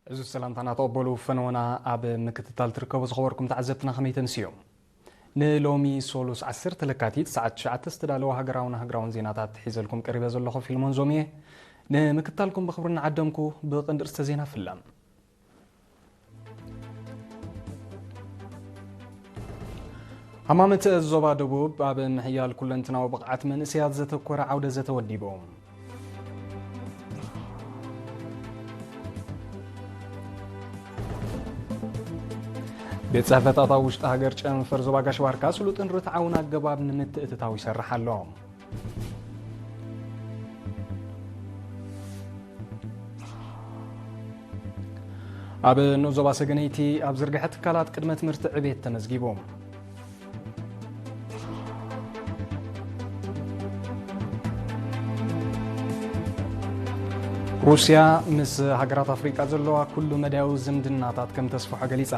እዚ ሰላምታና ተቐበሉ። ፈነወና ኣብ ምክትታል ትርከቡ ዝኸበርኩም ተዓዘብትና ከመይ ተምስዮም? ንሎሚ ሶሉስ ዓሰርተ ለካቲት ሰዓት ትሽዓተ ዝተዳለወ ሃገራውን ሃገራውን ዜናታት ሒዘልኩም ቀሪበ ዘለኹ ፊልሞን ዞምየ። ንምክትታልኩም ብኽብሪ እናዓደምኩ ብቐንዲ ርእስተ ዜና ፍለም። ሃማመተ ዞባ ደቡብ ኣብ ምሕያል ኩለንትናዊ ብቕዓት መንእሰያት ዘተኮረ ዓውደ ዘተ ወዲቦም። ቤት ጽሕፈታት ኣብ ውሽጢ ሃገር ጨንፈር ዞባ ጋሽ ባርካ ስሉጥን ርትዓውን ኣገባብ ንምትእትታው ይሰርሕ ኣሎ። ኣብ ንኡስ ዞባ ሰገነይቲ ኣብ ዝርግሐ ትካላት ቅድመ ትምህርቲ ዕቤት ተመዝጊቡ። ሩስያ ምስ ሃገራት ኣፍሪቃ ዘለዋ ኩሉ መዳያዊ ዝምድናታት ከም ተስፍሖ ገሊጻ።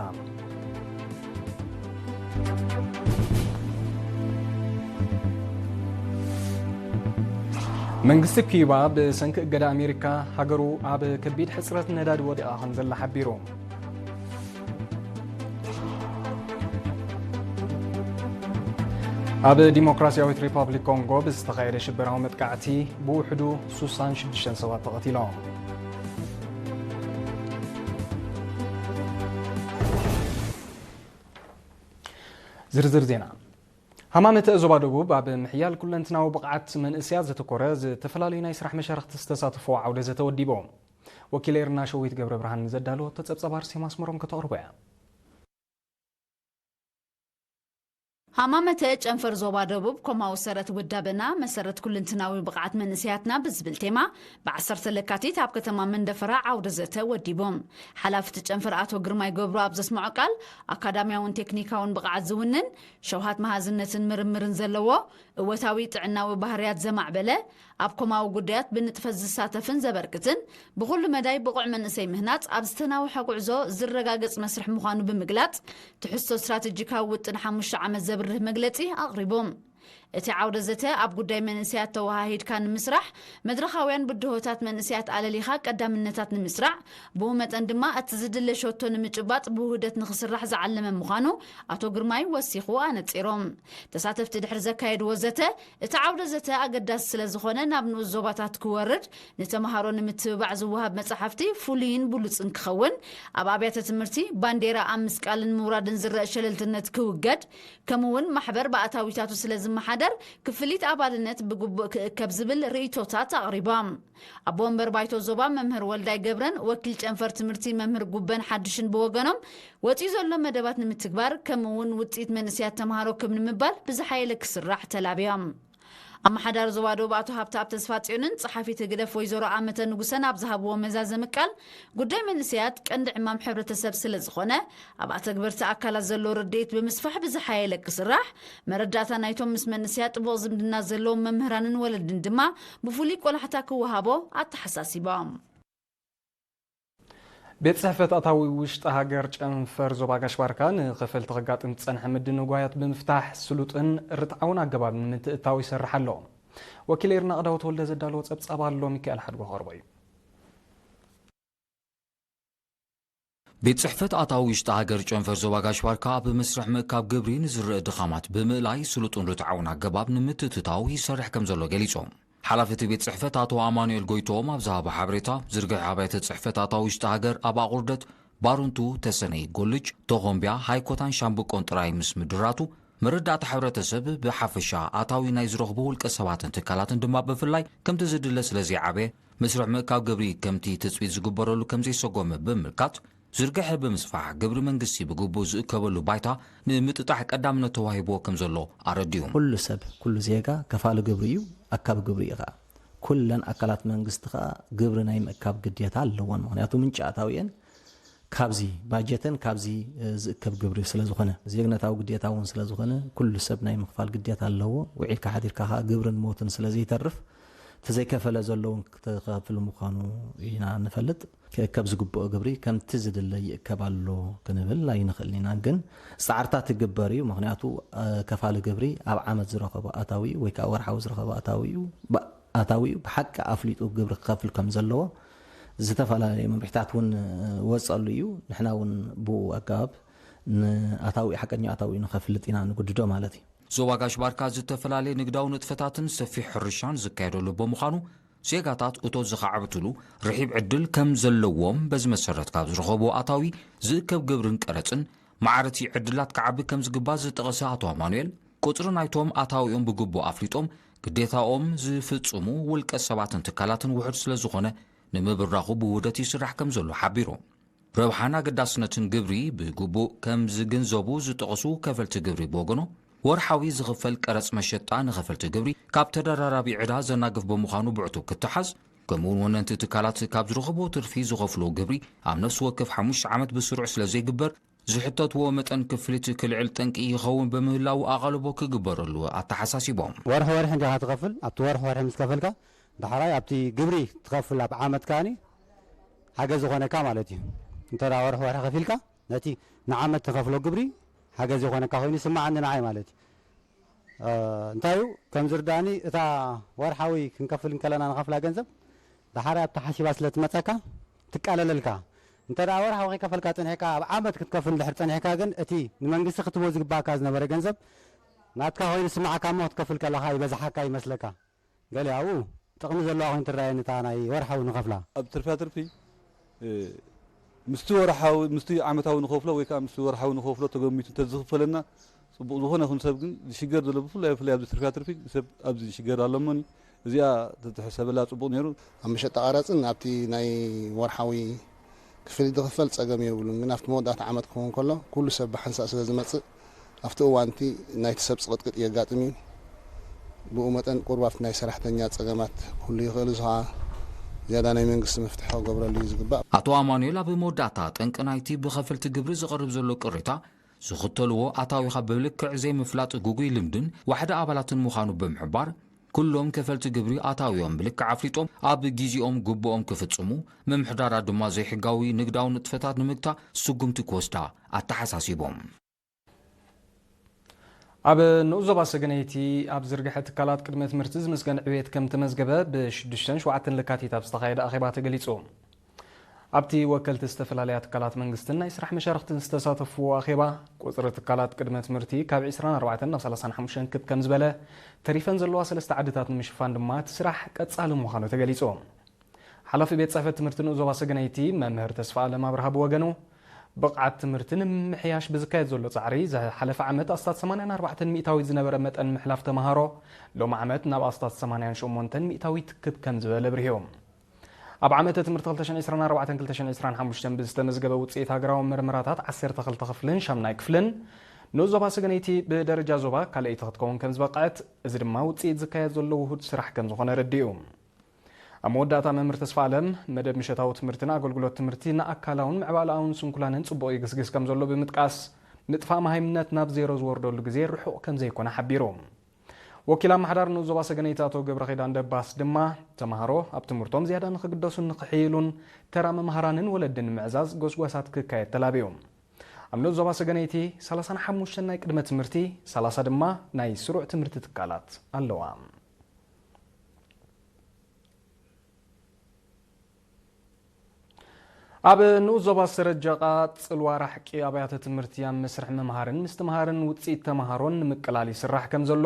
መንግስቲ ኪዩባ ብሰንኪ እገዳ ኣሜሪካ ሃገሩ ኣብ ከቢድ ሕጽረት ነዳዲ ወዲቓ ከም ዘላ ሓቢሩ። ኣብ ዲሞክራሲያዊት ሪፓብሊክ ኮንጎ ብዝተኻየደ ሽበራዊ መጥቃዕቲ ብውሕዱ ሱሳን ሽዱሽተን ሰባት ተቐቲሎም። ዝርዝር ዜና። ሃማመተ ዞባ ደቡብ ኣብ ምሕያል ኩለንትናዊ ብቕዓት መንእሰያት ዘተኮረ ዝተፈላለዩ ናይ ስራሕ መሻርኽቲ ዝተሳተፎ ዓውደ ዘተ ወዲቡ። ወኪል ኤርና ሸዊት ገብረ ብርሃን ዘዳለወቶ ጸብጻብ ኣርሴማ ኣስመሮም ከተቕርቦ እያ። ሃማመተ ጨንፈር ዞባ ደቡብ ኮማዊ ሰረት ውዳበና መሰረት ኩልንትናዊ ብቕዓት መንእሰያትና ብዝብል ቴማ ብዓሰርተ ለካቲት ኣብ ከተማ መንደፈራ ዓውደ ዘተ ወዲቦም። ሓላፊ እቲ ጨንፈር ኣቶ ግርማይ ገብሩ ኣብ ዘስምዖ ቃል፣ ኣካዳሚያውን ቴክኒካውን ብቕዓት ዝውንን፣ ሸውሃት መሃዝነትን ምርምርን ዘለዎ፣ እወታዊ ጥዕናዊ ባህርያት ዘማዕበለ፣ ኣብ ኮማዊ ጉዳያት ብንጥፈት ዝሳተፍን ዘበርክትን፣ ብኹሉ መዳይ ብቑዕ መንእሰይ ምህናጽ ኣብ ዝተናውሐ ጉዕዞ ዝረጋገጽ መስርሕ ምዃኑ ብምግላጽ፣ ትሕዝቶ ስትራተጂካዊ ውጥን ሓሙሽተ ዓመት ዘብርህ መግለጺ ኣቕሪቦም። እቲ ዓውደ ዘተ ኣብ ጉዳይ መንእሰያት ተወሃሂድካ ንምስራሕ፣ መድረኻውያን ብድሆታት መንእሰያት ኣለሊኻ ቀዳምነታት ንምስራዕ፣ ብኡ መጠን ድማ እቲ ዝድለ ሸቶ ንምጭባጥ ብውህደት ንኽስራሕ ዝዓለመ ምዃኑ ኣቶ ግርማይ ወሲኹ ኣነጺሮም። ተሳተፍቲ ድሕሪ ዘካየድዎ ዘተ፣ እቲ ዓውደ ዘተ ኣገዳሲ ስለ ዝኾነ ናብ ንኡስ ዞባታት ክወርድ፣ ንተምሃሮ ንምትብባዕ ዝወሃብ መጻሕፍቲ ፍሉይን ብሉጽን ክኸውን፣ ኣብ ኣብያተ ትምህርቲ ባንዴራ ኣብ ምስቃልን ምውራድን ዝረአ ሸለልትነት ክውገድ፣ ከምኡውን ማሕበር ብኣታዊታቱ ስለ ዝመሓደር ክፍሊት ኣባልነት ብግቡእ ክእከብ ዝብል ርእይቶታት ኣቕሪቦም። ኣቦ ወንበር ባይቶ ዞባ መምህር ወልዳይ ገብረን ወኪል ጨንፈር ትምህርቲ መምህር ጉበን ሓድሽን ብወገኖም፣ ወጺኡ ዘሎ መደባት ንምትግባር ከምኡውን ውጽኢት መንእሰያት ተምሃሮ ክብ ንምባል ብዝሓየለ ክስራሕ ተላብዮም። ኣመሓዳሪ ዞባ ደቡብ ኣቶ ሃብተኣብ ተስፋጽዮንን ጸሓፊት ህግደፍ ወይዘሮ ኣመተ ንጉሰን ኣብ ዝሃብዎ መዛዘሚ ቃል፣ ጉዳይ መንእሰያት ቀንዲ ዕማም ሕብረተሰብ ስለ ዝኾነ፣ ኣብ ኣተግበርቲ ኣካላት ዘሎ ርድኢት ብምስፋሕ ብዝሓየለ ክስራሕ፣ መረዳእታ ናይቶም ምስ መንእሰያት ጥቡቕ ዝምድና ዘለዎም መምህራንን ወለድን ድማ ብፍሉይ ቆላሕታ ክወሃቦ ኣተሓሳሲቦም። ቤት ጽሕፈት ኣታዊ ውሽጢ ሃገር ጨንፈር ዞባ ጋሽ ባርካ ንኸፈልቲ ከጋጥም ዝጸንሐ ምድንጓያት ብምፍታሕ ስሉጥን ርትዓውን ኣገባብ ንምትእትታው ይሰርሕ ኣሎ። ወኪል ኤርና ቅዳው ተወልደ ዘዳለዎ ጸብጻብ ኣሎ፣ ሚካኤል ሓድጎ ክቐርቦ እዩ። ቤት ጽሕፈት ኣታዊ ውሽጢ ሃገር ጨንፈር ዞባ ጋሽ ባርካ ኣብ መስርሕ ምእካብ ግብሪ ንዝረአ ድኻማት ብምእላይ ስሉጥን ርትዓውን ኣገባብ ንምትእትታው ይሰርሕ ከም ዘሎ ገሊጾም። ሓላፊ እቲ ቤት ጽሕፈት ኣቶ ኣማኑኤል ጎይትኦም ኣብ ዝሃቦ ሓበሬታ፣ ዝርግሐ ኣብያተ ጽሕፈት ኣታዊ ውሽጢ ሃገር ኣብ ኣቑርደት፣ ባሩንቱ፣ ተሰነይ፣ ጎልጅ፣ ቶኾምቢያ፣ ሃይኮታን ሻምብቆን ጥራይ ምስ ምድራቱ፣ መረዳእታ ሕብረተሰብ ብሓፈሻ ኣታዊ ናይ ዝረኽቡ ውልቀ ሰባትን ትካላትን ድማ ብፍላይ ከምቲ ዝድለ ስለ ዘይዓበየ፣ መስርሕ ምእካብ ግብሪ ከምቲ ትጽቢት ዝግበረሉ ከም ዘይሰጎመ ብምምልካት፣ ዝርግሐ ብምስፋሕ ግብሪ መንግስቲ ብግቡእ ዝእከበሉ ባይታ ንምጥጣሕ ቀዳምነት ተዋሂብዎ ከም ዘሎ ኣረዲኡ። ኩሉ ሰብ፣ ኩሉ ዜጋ ከፋሊ ግብሪ እዩ፣ ኣካቢ ግብሪ እዩ ኸዓ። ኩለን ኣካላት መንግስቲ ኸዓ ግብሪ ናይ ምእካብ ግዴታ ኣለወን። ምኽንያቱ ምንጪ ኣታዊአን ካብዚ ባጀተን ካብዚ፣ እ፣ ዝእከብ ግብሪ ስለ ዝኾነ፣ ዜግነታዊ ግዴታ እውን ስለ ዝኾነ፣ ኩሉ ሰብ ናይ ምኽፋል ግዴታ ኣለዎ። ውዒልካ ሓዲርካ ኸዓ ግብርን ሞትን ስለ ዘይተርፍ፣ እቲ ዘይከፈለ ዘሎ እውን ክኸፍል ምዃኑ ኢና ንፈልጥ። ክእከብ ዝግብኦ ግብሪ ከምቲ ዝድለ ይእከብ ኣሎ ክንብል ኣይንኽእልን ኢና። ግን ጻዕርታት ይግበር እዩ። ምኽንያቱ፣ እ፣ ከፋሊ ግብሪ ኣብ ዓመት ዝረኸቦ ኣታዊ ወይ ከዓ ወርሓዊ ዝረኸቦ ኣታዊ እዩ። ብ-፣ ኣታዊ እዩ። ብሓቂ ኣፍሊጡ ግብሪ ክኸፍል ከም ዘለዎ ዝተፈላለየ መምርሒታት እውን ወፀሉ እዩ። ንሕና እውን ብኡ ኣገባብ ንኣታዊ ሓቀኛ ኣታዊ ንኸፍልጥ ኢና ንጉድዶ ማለት እዩ። ዞባ ጋሽ ባርካ ዝተፈላለየ ንግዳዊ ንጥፈታትን ሰፊሕ ሕርሻን ዝካየደሉ ብምዃኑ ዜጋታት እቶ ዝኻዕብትሉ ርሒብ ዕድል ከም ዘለዎም በዚ መሰረት ካብ ዝረኸቦ ኣታዊ ዝእከብ ግብርን ቀረፅን ማዕረቲ ዕድላት ክዓቢ ከም ዝግባእ ዝጠቐሰ ኣቶ ኣማኑኤል ቁፅሪ ናይቶም ኣታዊኦም ብግቡእ ኣፍሊጦም ግዴታኦም ዝፍፅሙ ውልቀ ሰባትን ትካላትን ውሑድ ስለ ዝኾነ ንምብራኹ ብውህደት ይስራሕ ከም ዘሎ ሓቢሩ። ረብሓን ኣገዳስነትን ግብሪ ብግቡእ ከም ዝግንዘቡ ዝጠቐሱ ከፈልቲ ግብሪ ብወገኖም፣ ወርሓዊ ዝኽፈል ቀረጽ መሸጣ ንኸፈልቲ ግብሪ ካብ ተደራራቢ ዕዳ ዘናግፍ ብምዃኑ ብዕቱብ ክተሓዝ፣ ከምኡውን ወነንቲ ትካላት ካብ ዝረኽብዎ ትርፊ ዝኸፍልዎ ግብሪ ኣብ ነፍሲ ወከፍ ሓሙሽተ ዓመት ብስሩዕ ስለ ዘይግበር፣ ዝሕተትዎ መጠን ክፍሊት ክልዕል ጠንቂ ይኸውን ብምህላዉ ኣቓልቦ ክግበረሉ ኣተሓሳሲቦም። ወርሒ ወርሒ እንዲኻ ትኸፍል። ኣብቲ ወርሒ ወርሒ ምስ ከፈልካ ዳሕራይ ኣብቲ ግብሪ ትኸፍል ኣብ ዓመት ከኣኒ ሓገዝ ዝኾነካ ማለት እዩ። እንተ ደኣ ወርሒ ወርሒ ከፊልካ ነቲ ንዓመት ትኸፍሎ ግብሪ ሓገዝ ይኾነካ ኮይኑ ይስምዓኒ ንዓይ ማለት እዩ። እንታይ እዩ ከም ዝርዳእኒ እታ ወርሓዊ ክንከፍል እንከለና ንኸፍላ ገንዘብ ዳሓራይ ኣብታ ሓሲባ ስለ ትመፀካ ትቃለለልካ። እንተ ደኣ ወርሓዊ ከይከፈልካ ፀኒሕካ ኣብ ዓመት ክትከፍል እንድሕር ፀኒሕካ ግን እቲ ንመንግስቲ ክትቦ ዝግባእካ ዝነበረ ገንዘብ ናትካ ኮይኑ ስምዓካ እሞ ክትከፍል ከለኻ ይበዝሓካ ይመስለካ። ገሊኣኡ ጥቕሚ ዘለዋ ኮይኑ ትረኣየኒ እታ ናይ ወርሓዊ ንኸፍላ። ኣብ ትርፊ ኣትርፊ ምስቲ ወርሓዊ ምስቲ ዓመታዊ ንኸፍሎ ወይ ከዓ ምስቲ ወርሓዊ ንኸፍሎ ተገሚቱ እንተዝኽፈለና ፅቡቕ። ዝኾነ ይኹን ሰብ ግን ዝሽገር ዘሎ ብፍላይ ብፍላይ ኣብዚ ትርፊ ኣትርፊ ሰብ ኣብዚ ዝሽገር ኣሎ እሞኒ እዚኣ ተተሕሰበላ ፅቡቕ ነይሩ። ኣብ መሸጣ ቀረፅን ኣብቲ ናይ ወርሓዊ ክፍሊት ዝኽፈል ፀገም የብሉን፣ ግን ኣብቲ መወዳእታ ዓመት ክኸውን ከሎ ኩሉ ሰብ ብሓንሳእ ስለ ዝመፅእ ኣብቲ እዋን እቲ ናይቲ ሰብ ፅቕጥቅጥ የጋጥም እዩ። ብኡ መጠን ቁሩብ ኣብቲ ናይ ሰራሕተኛ ፀገማት ክህሉ ይኽእል፣ እዚ ኸዓ ዝያዳ ናይ መንግስቲ መፍትሒ ክገብረሉ እዩ ዝግባእ። ኣቶ ኣማኑኤል ኣብ መወዳእታ ጠንቂ ናይቲ ብኸፈልቲ ግብሪ ዝቐርብ ዘሎ ቅሬታ ዝኽተልዎ ኣታዊኻ ብልክዕ ዘይምፍላጥ ግጉይ ልምድን ዋሕዲ ኣባላትን ምዃኑ ብምሕባር፣ ኩሎም ከፈልቲ ግብሪ ኣታዊኦም ብልክዕ ኣፍሊጦም ኣብ ጊዚኦም ግቡኦም ክፍጽሙ፣ ምምሕዳራት ድማ ዘይሕጋዊ ንግዳዊ ንጥፈታት ንምግታእ ስጉምቲ ክወስዳ ኣተሓሳሲቦም። ኣብ ንኡስ ዞባ ሰገነይቲ ኣብ ዝርግሐ ትካላት ቅድመ ትምህርቲ ዝምዝገን ዕብየት ከም ተመዝገበ ብሽዱሽተን ሸውዓተን ለካቲት ኣብ ዝተኻየደ ኣኼባ ተገሊጹ። ኣብቲ ወከልቲ ዝተፈላለያ ትካላት መንግስትን ናይ ስራሕ መሻርኽትን ዝተሳተፍዎ ኣኼባ፣ ቁጽሪ ትካላት ቅድመ ትምህርቲ ካብ ዕስራን ኣርባዕተን ናብ ሰላሳን ሓሙሽተን ክብ ከም ዝበለ፣ ተሪፈን ዘለዋ ሰለስተ ዓድታት ንምሽፋን ድማ እቲ ስራሕ ቀጻሊ ምዃኑ ተገሊጹ። ሓላፊ ቤት ጽሕፈት ትምህርቲ ንኡስ ዞባ ሰገነይቲ መምህር ተስፋኣለም ኣብርሃ ብወገኑ፣ ብቕዓት ትምህርቲ ንምምሕያሽ ብዝካየድ ዘሎ ጻዕሪ፣ ዝሓለፈ ዓመት ኣስታት ሰማንያን ኣርባዕተን ሚእታዊት ዝነበረ መጠን ምሕላፍ ተመሃሮ፣ ሎሚ ዓመት ናብ ኣስታት ሰማንያን ሸሞንተን ሚእታዊት ክብ ከም ዝበለ ኣብሪሁ። ኣብ ዓመተ ትምህርቲ ክልተ ሽሕን ዕስራን ኣርባዕተን ክልተ ሽሕን ዕስራን ሓሙሽተን ብዝተመዝገበ ውጽኢት ሃገራዊ መርመራታት ዓሰርተ ክልተ ክፍልን ሻምናይ ክፍልን፣ ንኡስ ዞባ ሰገነይቲ ብደረጃ ዞባ ካልኣይቲ ክትከውን ከም ዝበቕዐት፣ እዚ ድማ ውጽኢት ዝካየድ ዘሎ ውሁድ ስራሕ ከም ዝኾነ ኣረዲኡ። ኣብ መወዳእታ መምህር ተስፋኣለም፣ መደብ ምሸታዊ ትምህርትን ኣገልግሎት ትምህርቲ ንኣካላውን ምዕባለኣውን ስንኩላንን ጽቡቕ ይግስግስ ከም ዘሎ ብምጥቃስ፣ ምጥፋእ መሃይምነት ናብ ዜሮ ዝወርደሉ ግዜ ርሑቕ ከም ዘይኮነ ሓቢሩ። ወኪል ኣመሓዳሪ ንኡስ ዞባ ሰገነይቲ ኣቶ ገብረኺዳን ደባስ ድማ፣ ተመሃሮ ኣብ ትምህርቶም ዝያዳ ንኽግደሱን ንኽሕይሉን፣ ተራ መምሃራንን ወለድን ንምዕዛዝ ጎስጓሳት ክካየድ ተላብዩ። ኣብ ንኡስ ዞባ ሰገነይቲ ሰላሳን ሓሙሽተን ናይ ቅድመ ትምህርቲ፣ ሰላሳ ድማ ናይ ስሩዕ ትምህርቲ ትካላት ኣለዋ። ኣብ ንኡስ ዞባ ሰረጀቓ ጽልዋ ራሕቂ ኣብያተ ትምህርቲ ኣብ መስርሕ ምምሃርን ምስትምሃርን ውጽኢት ተመሃሮን ንምቅላል ይስራሕ ከም ዘሎ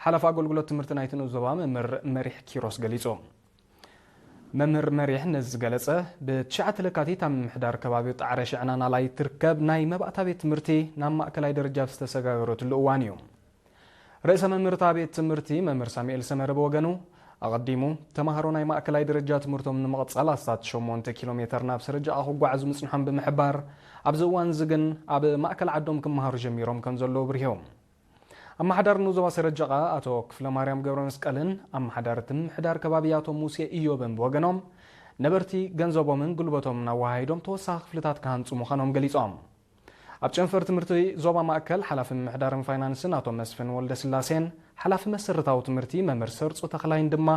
ሓላፊ ኣገልግሎት ትምህርቲ ናይቲ ንኡስ ዞባ መምህር መሪሕ ኪሮስ ገሊጹ። መምህር መሪሕ ነዚ ዝገለጸ፣ ብትሽዓተ ለካቲት ኣብ ምምሕዳር ከባቢ ጣዕረ ሽዕና ናላይ ትርከብ ናይ መባእታ ቤት ትምህርቲ ናብ ማእከላይ ደረጃ ኣብ ዝተሰጋገረትሉ እዋን እዩ። ርእሰ መምህር እታ ቤት ትምህርቲ መምህር ሳሙኤል ሰመረ ብወገኑ፣ ኣቐዲሙ ተማሃሮ ናይ ማእከላይ ደረጃ ትምህርቶም ንምቕጻል ኣስታት ሸሞንተ ኪሎ ሜተር ናብ ሰረጃቓ ክጓዓዙ ምጽንሖም ብምሕባር፣ ኣብዚ እዋን እዚ ግን ኣብ ማእከል ዓዶም ክመሃሩ ጀሚሮም ከም ዘለዉ ኣብሪሁ። ኣመሓዳሪ ንኡስ ዞባ ሰረጃቓ ኣቶ ክፍለማርያም ገብረመስቀልን ኣመሓዳሪ እቲ ምምሕዳር ከባቢ ኣቶ ሙሴ ኢዮብን ብወገኖም፣ ነበርቲ ገንዘቦምን ጉልበቶምን ኣወሃሂዶም ተወሳኺ ክፍልታት ክሃንጹ ምዃኖም ገሊጾም። ኣብ ጨንፈር ትምህርቲ ዞባ ማእከል ሓላፊ ምምሕዳርን ፋይናንስን ኣቶ መስፍን ወልደስላሴን ሓላፊ መሰረታዊ ትምህርቲ መምህር ሰርጹ ተኽላይን ድማ፣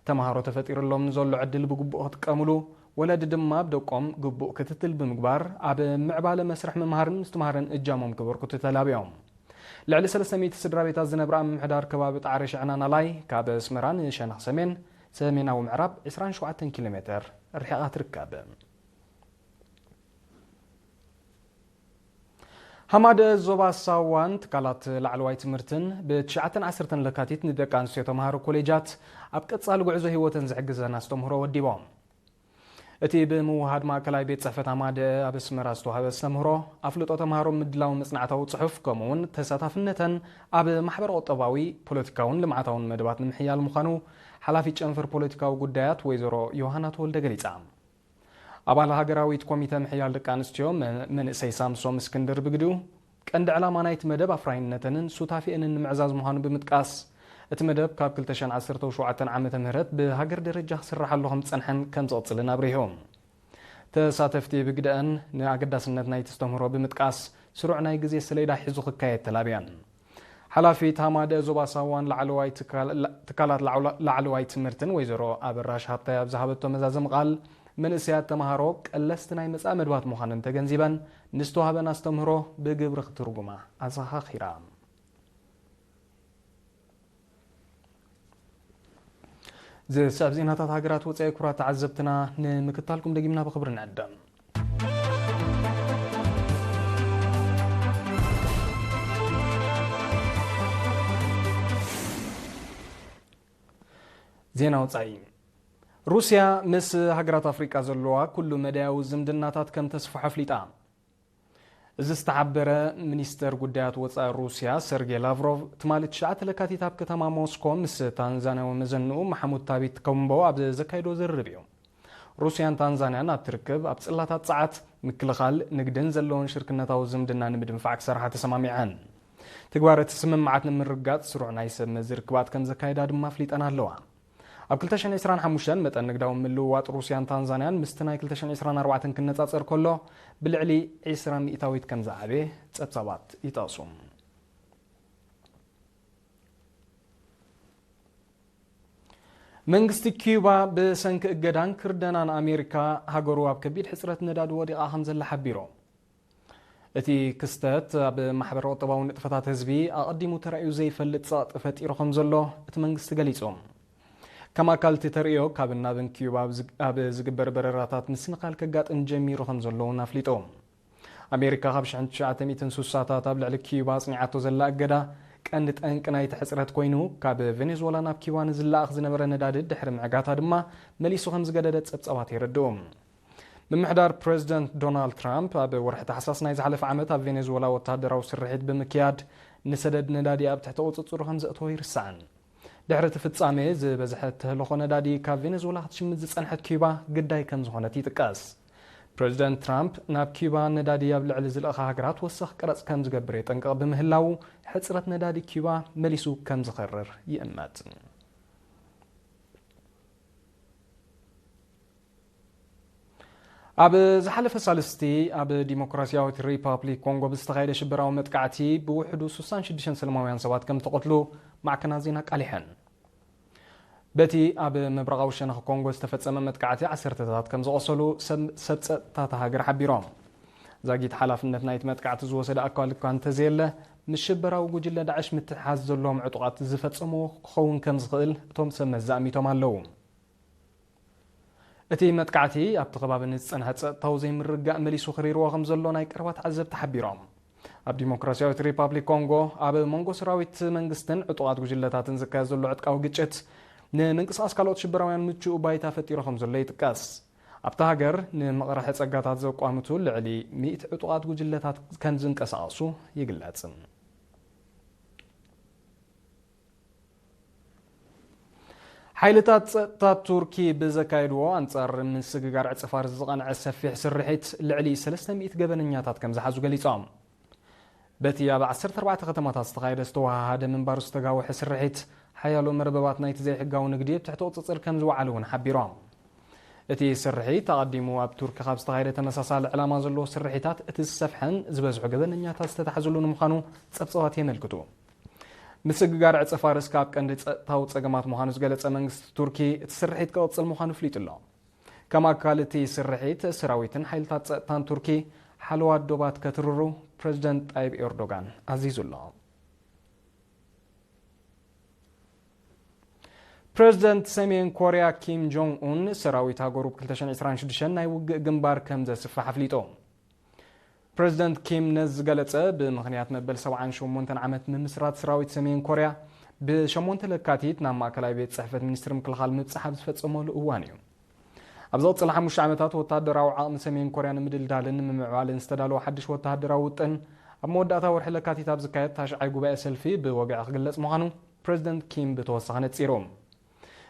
ተማሃሮ ተፈጢሩሎም ንዘሎ ዕድል ብግቡእ ክጥቀምሉ፣ ወለዲ ድማ ኣብ ደቆም ግቡእ ክትትል ብምግባር ኣብ ምዕባለ መስርሕ ምምሃርን ምስትምሃርን እጃሞም ከበርክቱ ተላብዮም። ልዕሊ ሰለስተ ሚእቲ ስድራ ቤታት ዝነብራ ኣብ ምምሕዳር ከባቢ ጣዕረ ሽዕና ናላይ ካብ ኣስመራ ንሸነኽ ሰሜን፣ ሰሜናዊ ምዕራብ ዕስራን ሸውዓተን ኪሎ ሜተር ርሒቓ ትርከብ። ሃማደ ዞባ ሳዋን ትካላት ላዕለዋይ ትምህርትን ብ ትሽዓተን ዓሰርተን ለካቲት ንደቂ ኣንስትዮ ተምሃሮ ኮሌጃት ኣብ ቀጻሊ ጉዕዞ ህይወተን ዝሕግዘን ኣስተምህሮ ወዲቦም። እቲ ብምውሃድ ማእከላይ ቤት ጽሕፈት ሃማደ ኣብ ኣስመራ ዝተዋህበ ኣስተምህሮ፣ ኣፍልጦ ተምሃሮ ምድላው መጽናዕታዊ ጽሑፍ፣ ከምኡ'ውን ተሳታፍነተን ኣብ ማሕበረ ቁጠባዊ፣ ፖለቲካውን ልምዓታውን መደባት ንምሕያል ምዃኑ ሓላፊት ጨንፈር ፖለቲካዊ ጉዳያት ወይዘሮ ዮሃና ተወልደ ገሊጻ። ኣባል ሃገራዊት ኮሚተ ምሕያል ደቂ ኣንስትዮ መ-፣ መንእሰይ ሳምሶም እስክንድር ብግዲኡ፣ ቀንዲ ዕላማ ናይቲ መደብ ኣፍራይነተንን ሱታፌአንን ንምዕዛዝ ምዃኑ ብምጥቃስ፣ እቲ መደብ ካብ ክልተ ሽሕን ዓሰርተ ሸውዓተን ዓመተ ምህረት ብሃገር ደረጃ ክስርሓሉ ከም ዝጸንሐን ከም ዝቕጽልን ኣብሪሁ። ተሳተፍቲ ብግደአን ንኣገዳስነት ናይቲ ኣስተምህሮ ብምጥቃስ፣ ስሩዕ ናይ ግዜ ሰሌዳ ሒዙ ክካየድ ተላብየን። ሓላፊት ሃማደ ዞባ ሳዋን ላዕለዋይ ትካል-፣ ትካላት ላዕላ-፣ ላዕለዋይ ትምህርትን ወይዘሮ ኣበራሽ ሃብታይ ኣብ ዝሃበቶ መዛዘሚ ቃል፣ መንእሰያት ተምሃሮ ቀለስቲ ናይ መጻኢ መድባት ምዃነን ተገንዚበን፣ ንዝተዋህበን ኣስተምህሮ ብግብሪ ክትርጉማ ኣዘኻኺራ። ዝስዕብ ዜናታት ሃገራት ወጻኢ ክቡራት ተዓዘብትና ንምክታልኩም ደጊምና ብኽብሪ ንዕደም። ዜና ወጻኢ። ሩስያ ምስ ሃገራት ኣፍሪቃ ዘለዋ ኩሉ መዳያዊ ዝምድናታት ከም ተስፍሖ ኣፍሊጣ። እዚ ዝተሓበረ፣ ሚኒስተር ጉዳያት ወጻኢ ሩስያ ሰርጌ ላቭሮቭ ትማሊ ትሽዓተ ለካቲት ኣብ ከተማ ሞስኮ ምስ ታንዛንያዊ መዘንኡ ማሕሙድ ታቢት ኮምቦ ኣብ ዘካይዶ ዝርርብ እዩ። ሩስያን ታንዛንያን ኣብቲ ርክብ ኣብ ጽላታት ጸዓት፣ ምክልኻል፣ ንግድን ዘለውን ሽርክነታዊ ዝምድና ንምድንፋዕ ክሰርሓ ተሰማሚዐን። ትግባር እቲ ስምምዓት ንምርግጋጽ ስሩዕ ናይ ሰብ መዚ ርክባት ከም ዘካየዳ ድማ ኣፍሊጠን ኣለዋ። ኣብ ክልተ ሽሕን ዕስራን ሓሙሽተን መጠን ንግዳዊ ምልውዋጥ ሩስያን ታንዛንያን ምስቲ ናይ ክልተ ሽሕን ዕስራን ኣርባዕተን ክነጻጸር ከሎ ብልዕሊ ዕስራ ሚእታዊት ከም ዝዓበየ ጸብጻባት ይጠቕሱ። መንግስቲ ኪዩባ ብሰንኪ እገዳን ክርደናን ኣሜሪካ ሃገሩ ኣብ ከቢድ ሕጽረት ነዳዲ ወዲቓ ከም ዘላ ሓቢሩ። እቲ ክስተት ኣብ ማሕበረ ቁጠባዊ ንጥፈታት ህዝቢ ኣቐዲሙ ተራእዩ ዘይፈልጥ ጸቕጢ ፈጢሩ ከም ዘሎ እቲ መንግስቲ ገሊጹ። ከም ኣካል እቲ ተርእዮ፣ ካብን ናብን ኪዩባ ኣብ ዝግ-፣ ኣብ ዝግበር በረራታት ምስንኻል ከጋጥም ጀሚሩ ከም ዘሎ እውን ኣፍሊጡ። ኣሜሪካ ካብ ሽሕን ትሽዓተ ሚእትን ስሳታት ኣብ ልዕሊ ኪዩባ ኣጽኒዓቶ ዘላ እገዳ ቀንዲ ጠንቂ ናይቲ ሕጽረት ኮይኑ፣ ካብ ቬኔዙዌላ ናብ ኪዩባ ንዝለኣኽ ዝነበረ ነዳዲ ድሕሪ ምዕጋታ ድማ መሊሱ ከም ዝገደደ ጸብጻባት የረድኡ። ምምሕዳር ፕሬዚደንት ዶናልድ ትራምፕ ኣብ ወርሒ ታሕሳስ ናይ ዝሓለፈ ዓመት ኣብ ቬኔዙዌላ ወተሃደራዊ ስርሒት ብምክያድ፣ ንሰደድ ነዳዲ ኣብ ትሕቲ ቁጽጽሩ ከም ዘእተዎ ኣይርሳዕን። ድሕሪ እቲ ፍጻሜ፣ ዝበዝሐ ተህልኾ ነዳዲ ካብ ቬኔዙዌላ ክትሽምት ዝጸንሐት ኪዩባ ግዳይ ከም ዝኾነት ይጥቀስ። ፕሬዚደንት ትራምፕ ናብ ኪዩባ ነዳዲ ኣብ ልዕሊ ዝልእኻ ሃገራት ወሰኽ ቀረጽ ከም ዝገብር የጠንቅቕ ብምህላዉ፣ ሕጽረት ነዳዲ ኪዩባ መሊሱ ከም ዝኸርር ይእመት። ኣብ ዝሓለፈ ሳልስቲ ኣብ ዲሞክራሲያዊት ሪፓብሊክ ኮንጎ ብዝተኻየደ ሽበራዊ መጥቃዕቲ ብውሕዱ ስሳን ሽዱሽተን ሰላማውያን ሰባት ከም ዝተቐትሉ ማዕከናት ዜና ኣቃሊሐን። በቲ ኣብ ምብራቓዊ ሸነኽ ኮንጎ ዝተፈጸመ መጥቃዕቲ ዓሰርተታት ከም ዝቖሰሉ ሰብ፣ ሰብ ጸጥታ እታ ሃገር ሓቢሮም። ዛጊት ሓላፍነት ናይቲ መጥቃዕቲ ዝወሰደ ኣካል እኳ እንተዘየለ፣ ምስ ሽበራዊ ጉጅለ ዳዕሽ ምትሕሓዝ ዘለዎም ዕጡቓት ዝፈጸምዎ ክኸውን ከም ዝኽእል እቶም ሰብ መዚ ኣሚቶም ኣለዉ። እቲ መጥቃዕቲ ኣብቲ ከባቢ ንዝጸንሐ ጸጥታዊ ዘይምርግጋእ መሊሱ ክሪርዎ ከም ዘሎ ናይ ቀረባ ተዓዘብቲ ሓቢሮም። ኣብ ዲሞክራሲያዊት ሪፓብሊክ ኮንጎ ኣብ መንጎ ሰራዊት መንግስትን ዕጡቓት ጉጅለታትን ዝካየድ ዘሎ ዕጥቃዊ ግጭት፣ ንምንቅስቓስ ካልኦት ሽበራውያን ምቹእ ባይታ ፈጢሩ ከም ዘሎ ይጥቀስ። ኣብታ ሃገር ንምቕራሒ ጸጋታት ዘቋምቱ ልዕሊ ሚእቲ ዕጡቓት ጉጅለታት ከም ዝንቀሳቐሱ ይግለጽ። ሓይልታት ጸጥታ ቱርኪ ብዘካየድዎ ኣንጻር ምስግጋር ዕጸ ፋርስ ዝቐንዐ ሰፊሕ ስርሒት፣ ልዕሊ ሰለስተ ሚእቲ ገበነኛታት ከም ዝሓዙ ገሊጾም። በቲ ኣብ ዓሰርተ ኣርባዕተ ከተማታት ዝተኻየደ ዝተወሃሃደ ምንባሩ ዝተጋወሐ ስርሒት፣ ሓያሎ መርበባት ናይቲ ዘይሕጋዊ ንግዲ ኣብ ትሕቲ ቁጽጽር ከም ዝወዓሉ እውን ሓቢሮም። እቲ ስርሒት ኣቐዲሙ ኣብ ቱርኪ ካብ ዝተኻየደ ተመሳሳሊ ዕላማ ዘለዎ ስርሒታት እቲ ዝሰፍሐን ዝበዝሑ ገበነኛታት ዝተታሕዙሉ ንምዃኑ ጸብጻባት የመልክቱ። ምስግጋር ዕጸ ፋርስ ካብ ቀንዲ ጸጥታዊ ጸገማት ምዃኑ ዝገለጸ መንግስቲ ቱርኪ፣ እቲ ስርሒት ክቕጽል ምዃኑ ኣፍሊጡ ኣሎ። ከም ኣካል እቲ ስርሒት፣ ሰራዊትን ሓይልታት ጸጥታን ቱርኪ ሓለዋት ዶባት ከትርሩ ፕሬዚደንት ጣይብ ኤርዶጋን ኣዚዙ ኣሎ። ፕረዚደንት ሰሜን ኮርያ ኪም ጆንግ ኡን ሰራዊት ሃገሩ ብ ክልተ ሽሕን ዕስራን ሽዱሽተን ናይ ውግእ ግንባር ከም ዘስፍሕ ኣፍሊጡ። ፕረዚደንት ኪም ነዚ ዝገለጸ ብምኽንያት መበል ሰብዓን ሸሞንተን ዓመት ምምስራት ሰራዊት ሰሜን ኮርያ ብ ሸሞንተ ለካቲት ናብ ማእከላይ ቤት ጽሕፈት ሚኒስትሪ ምክልኻል ምብጻሕ ኣብ ዝፈጸመሉ እዋን እዩ። ኣብ ዝቕጽል ሓሙሽተ ዓመታት ወተሃደራዊ ዓቕሚ ሰሜን ኮርያ ንምድልዳልን ንምምዕባልን ዝተዳለወ ሓድሽ ወተሃደራዊ ውጥን ኣብ መወዳእታ ወርሒ ለካቲት ኣብ ዝካየድ ታሽዓይ ጉባኤ ሰልፊ ብወግዒ ክግለጽ ምዃኑ ፕረዚደንት ኪም ብተወሳኺ ነጺሩ።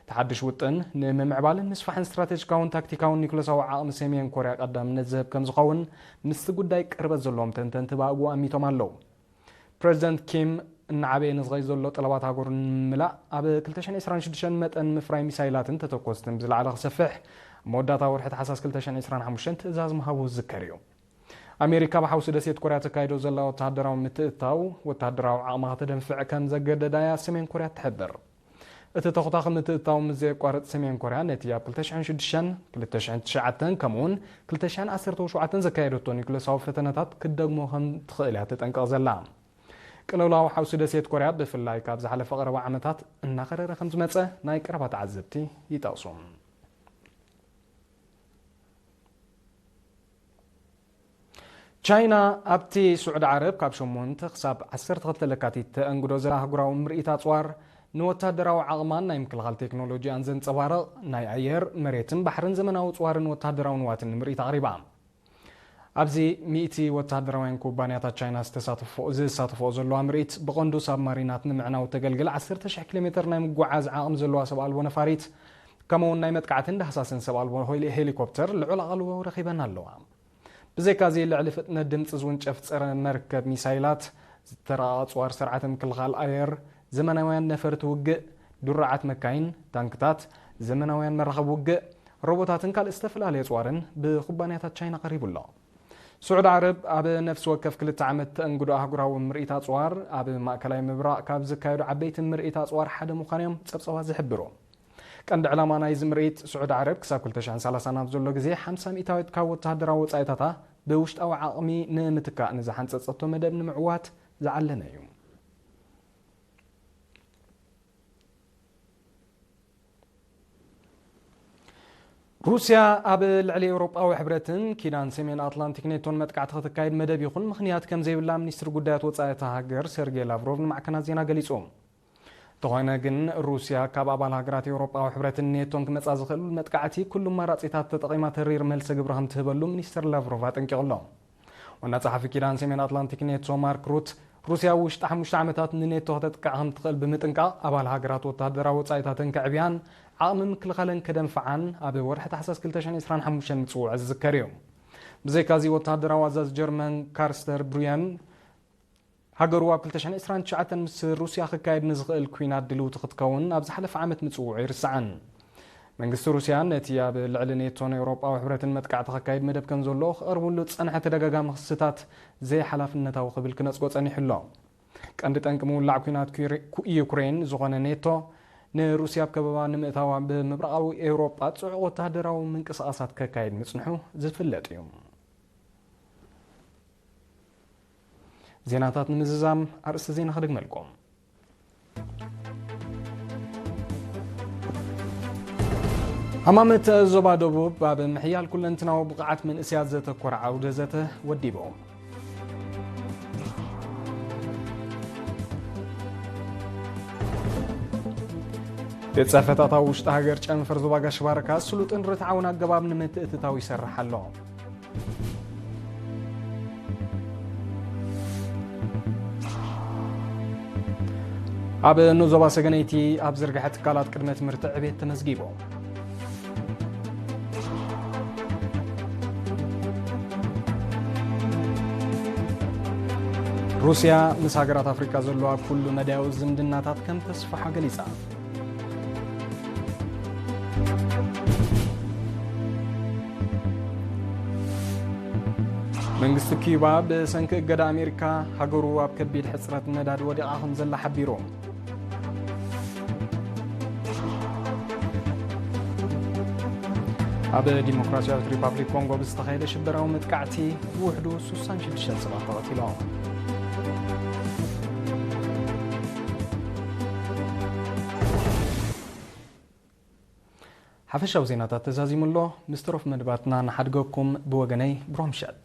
እቲ ሓድሽ ውጥን ንምምዕባልን ምስፋሕን ስትራተጂካውን ታክቲካውን ኒኩለሳዊ ዓቕሚ ሰሜን ኮርያ ቀዳምነት ዝህብ ከም ዝኸውን ምስቲ ጉዳይ ቅርበት ዘለዎም ተንተንቲ ብኣግኡ ኣሚቶም ኣለዉ። ፕረዚደንት ኪም እናዓበየ ንዝኸይድ ዘሎ ጠለባት ሃገሩ ንምምላእ ኣብ ክልተ ሽሕን ዕስራን ሽዱሽተን መጠን ምፍራይ ሚሳይላትን ተተኮስትን ብዝለዓለ ክሰፍሕ ኣብ መወዳእታ ወርሒ ታሕሳስ ክልተ ሽሕን ዕስራን ሓሙሽተን ትእዛዝ ምሃቡ ዝዝከር እዩ። ኣሜሪካ ብሓውሲ ደሴት ኮርያ ተካይዶ ዘላ ወተሃደራዊ ምትእትታው ወተሃደራዊ ዓቕማ ከተደንፍዕ ከም ዘገደዳያ ሰሜን ኮርያ ትሕብር። እቲ ተኹታኺ ምትእትታው ምስ ዘየቋርጽ ሰሜን ኮርያ ነቲ ኣብ ክልተ ሽሕን ሽዱሽተን፣ ክልተ ሽሕን ትሽዓተን ከምኡውን ክልተ ሽሕን ዓሰርተ ሸውዓተን ዘካየደቶ ኒኩለሳዊ ፈተነታት ክትደግሞ ከም ትኽእል እያ ተጠንቅቕ ዘላ። ቅልውላው ሓውሲ ደሴት ኮርያ ብፍላይ ካብ ዝሓለፈ ቀረባ ዓመታት እናኸረረ ከም ዝመጸ ናይ ቀረባ ተዓዘብቲ ይጠቕሱ። ቻይና ኣብቲ ስዑዲ ዓረብ ካብ ሸሞንተ ክሳብ ዓሰርተ ክልተ ለካቲት ተእንግዶ ዘላ ኣህጉራዊ ምርኢት ኣጽዋር ንወታደራዊ ዓቕማን ናይ ምክልኻል ቴክኖሎጂኣን ዘንጸባርቕ ናይ ኣየር፣ መሬትን ባሕርን ዘመናዊ ኣጽዋርን ወታደራዊ ንዋትን ንምርኢት ኣቕሪባ። ኣብዚ ሚእቲ ወተሃደራውያን ኩባንያታት ቻይና ዝተሳተፎ-፣ ዝሳተፍኦ ዘለዋ ምርኢት ብቐንዱ ሳብማሪናት ንምዕናው ተገልግል ዓሰርተ ሽሕ ኪሎ ሜተር ናይ ምጉዓዝ ዓቕሚ ዘለዋ ሰብ ኣልቦ ነፋሪት ከምኡውን ናይ መጥቃዕትን ዳህሳስን ሰብ ኣልቦ ሆሊ-፣ ሄሊኮፕተር ልዑል ኣቓልቦ ረኺበን ኣለዋ። ብዘይካዚ ልዕሊ ፍጥነት ድምፂ ዝውንጨፍ ፀረ መርከብ ሚሳይላት፣ ዝተረቐቐ ኣፅዋር ስርዓተ ምክልኻል ኣየር፣ ዘመናውያን ነፈርቲ ውግእ፣ ድሩዓት መካይን፣ ታንክታት፣ ዘመናውያን መራኸቢ ውግእ፣ ሮቦታትን ካልእ ዝተፈላለየ ኣፅዋርን ብኩባንያታት ቻይና ቀሪቡ ኣሎ። ስዑዲ ዓረብ ኣብ ነፍሲ ወከፍ ክልተ ዓመት ተእንግዶ ኣህጉራዊ ምርኢት ኣፅዋር ኣብ ማእከላይ ምብራቕ ካብ ዝካየዱ ዓበይቲ ምርኢት ኣፅዋር ሓደ ምዃኖም ጸብጸባት ዝሕብሩ። ቀንዲ ዕላማ ናይዚ ምርኢት ስዑዲ ዓረብ ክሳብ ክልተ ሽሕን ሰላሳን ኣብ ዘሎ ግዜ ሓምሳ ሚእታዊት ካብ ወተሃደራዊ ወጻኢታታ ብውሽጣዊ ዓቕሚ ንምትካእ ንዝሓንጸጸቶ መደብ ንምዕዋት ዝዓለመ እዩ። ሩስያ ኣብ ልዕሊ ኤውሮጳዊ ሕብረትን ኪዳን ሰሜን ኣትላንቲክ ኔቶን መጥቃዕቲ ከተካይድ መደብ ይኹን ምኽንያት ከም ዘይብላ ሚኒስትሪ ጉዳያት ወጻኢ እታ ሃገር ሰርጌይ ላቭሮቭ ንማዕከናት ዜና ገሊጹ። እንተኾነ ግን ሩስያ ካብ ኣባል ሃገራት ኤውሮጳዊ ሕብረትን ኔቶን ክመጻ ዝኽእል መጥቃዕቲ ኩሉ ኣማራጺታት ተጠቒማ ተሪር መልሰ ግብሪ ከም ትህበሉ ሚኒስትር ላቭሮቭ ኣጠንቂቑ ኣሎ። ዋና ጸሓፊ ኪዳን ሰሜን ኣትላንቲክ ኔቶ ማርክ ሩት፣ ሩስያ ኣብ ውሽጢ ሓሙሽተ ዓመታት ንኔቶ ከተጥቅዕ ከም ትኽእል ብምጥንቃቕ፣ ኣባል ሃገራት ወተሃደራዊ ወጻኢታተን ከዕብያን ዓቕሚ ምክልኻለን ከደንፍዓን ኣብ ወርሒ ታሕሳስ ክልተ ሽሕን ዕስራን ሓሙሽተን ምጽውዑ ዝዝከር እዩ። ብዘይካዚ፣ ወተሃደራዊ ኣዛዚ ጀርመን ካርስተር ብሩየም፣ ሃገሩ ኣብ ክልተ ሽሕን ዕስራን ትሽዓተን ምስ ሩስያ ክካየድ ንዝኽእል ኲናት ድልውቲ ክትከውን ኣብ ዝሓለፈ ዓመት ምጽውዑ ኣይርሳዕን። መንግስቲ ሩስያ ነቲ ኣብ ልዕሊ ኔቶን ኤውሮጳዊ ሕብረትን መጥቃዕቲ ከካይድ መደብ ከም ዘሎ ክቐርብሉ ዝጸንሐ ተደጋጋሚ ክስታት ዘይሓላፍነታዊ ክብል ክነጽጎ ጸኒሑ ኣሎ። ቀንዲ ጠንቂ ምውላዕ ኲናት ኲሬ-፣ ኩ-፣ ዩክሬን ዝኾነ ኔቶ፣ ንሩስያ ኣብ ከበባ ንምእታዋ ብምብራቓዊ ኤውሮጳ ጽዑቕ ወተሃደራዊ ምንቅስቓሳት ከካይድ ምጽንሑ ዝፍለጥ እዩ። ዜናታት ንምዝዛም ኣርእስቲ ዜና ክደግመልኩም። ሃማመት ዞባ ደቡብ ኣብ ምሕያል ኩለንትናዊ ብቕዓት መንእሰያት ዘተኮረ ዓውደ ዘተ ወዲቦም። ቤት ጽሕፈታት ኣብ ውሽጢ ሃገር ጨንፈር ዞባ ጋሽ ባርካ ስሉጥን ርትዓውን ኣገባብ ንምትእትታው ይሰርሕ ኣሎ። ኣብ ንዞባ ሰገነይቲ ኣብ ዝርግሐ ትካላት ቅድመ ትምህርቲ ዕቤት ተመዝጊቡ። ሩስያ ምስ ሃገራት ኣፍሪካ ዘለዋ ኩሉ መዳያዊ ዝምድናታት ከም ተስፍሖ ገሊጻ። መንግስቲ ኪዩባ ብሰንኪ እገዳ ኣሜሪካ ሃገሩ ኣብ ከቢድ ሕጽረት ነዳዲ ወዲቓ ከም ዘላ ሓቢሩ። ኣብ ዲሞክራሲያዊት ሪፓብሊክ ኮንጎ ብዝተኻየደ ሽበራዊ መጥቃዕቲ ብውሕዱ ሱሳን ሽዱሽተን ሰባት ተቐቲሎም። ሓፈሻዊ ዜናታት ተዛዚሙ ኣሎ። ምስ ተረፉ መደባትና ንሓድገኩም። ብወገነይ ብሩኽ ምሸት።